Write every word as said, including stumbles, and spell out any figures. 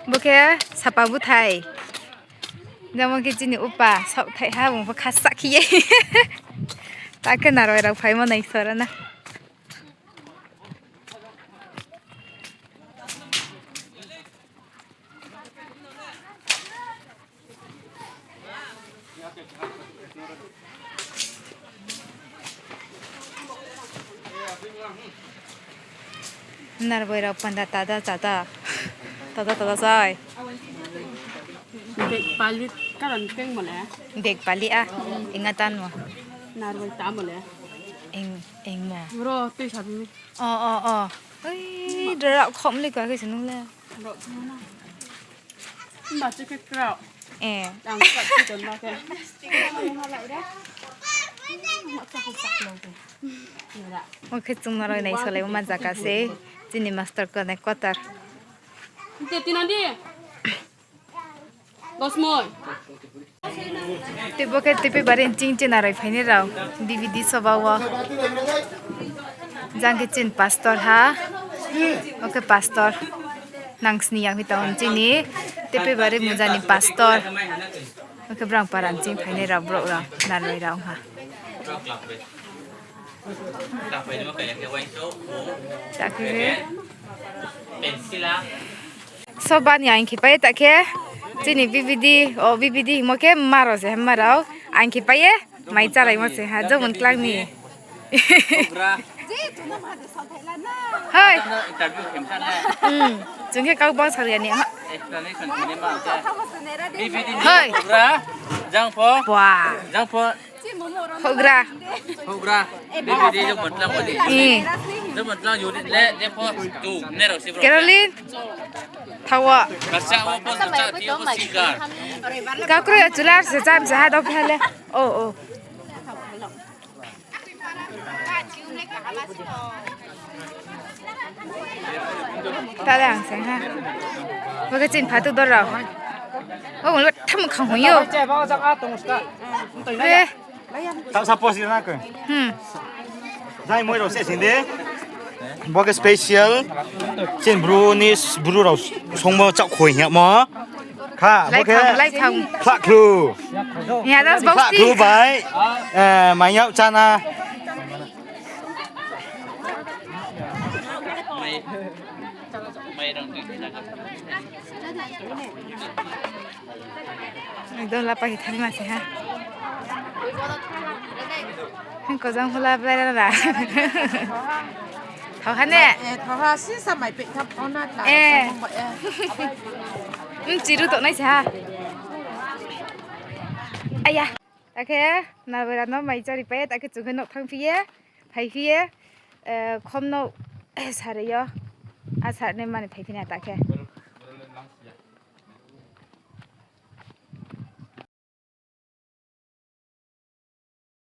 Bo khe sapa búthai. Jemon khe chini upa saohthai ha, bung pho khasa khe ye. Ta khe narwai rao phaimo naisora na. Narwai rao panda tada tada. Tada tada sai. Dek pali karon keng mo le. Dek pali a. Inga tan mo. Narwai ta mo le. Ing, ing mo. Ro tui sabi mi. O, o, o. Oi, dra khom le ka khe sinung le. Ro tui na. Mba chu khe krao. Eh. Ang sa chi don ma khe. Mo khe chung naroi nai solai ma jaga se. Chini master ko nai quarter. Te tinan di. Gosmoi. Tei bo khe tei phe bari ching ching naroi phainai rao. B B D soba wo. Jang khe chini pastor ha. Bo khe pastor. Nang sni yang phi tong chini. Tei phe bari muja ni pastor. Bo khe brang para ching phainai rao brouh rao. Naroi rao ha. Ta khe soba ni ang khe pai ta khe chini B B D, o B B D hingmo khe ma rao se ma rao ang khe pai ye mai chálaimo se ha, jomon klang ni. Hoi. Interview khe msa na. Hmm, chung khe kau bang sal ya ni. Explanation khe ni ma khe. Hoi. Houhgra, jang pho. Bua. Jang pho. Houhgra. Houhgra. B B D jang pho tlang wadi. Hmm. Jang pho tlang unit le, jang pho tu, ne rao si bro. Caroline. Thawa. Kasa wo pho sa ti wo pho sigar. Kakroi ya chular se cham se ha dok phale. O, o. Tale ang se ha. Bo khe chini phatuk dor rao. O, lo tham khang hoi yo. Eh. Ta suppose na ko. Hmm. Jai moi rao se sing de. Bo khe special. Chini Bru ni Bru rao songmo chaohkhoi hingmo. Kha, bo khe lai thang, lai thang. Khlahkhlu. Ya, das bau khlahkhlu bai, eh, maiyao chana. Ekdom lapa khe thangma se ha. Hing ko jang hula blai ra ra. Thao ha ne? Eh, thao ha, si sa mai pe thap ona ta. Eh. Hmm, chiru tongnai se ha. Aya. Ta khe, nabera no mai chari pai, ta khe chung khe nouh thanngphi ye, phaiphi ye, eh, khom no, sari yo, a sar ni mani phaiphi nai ta khe.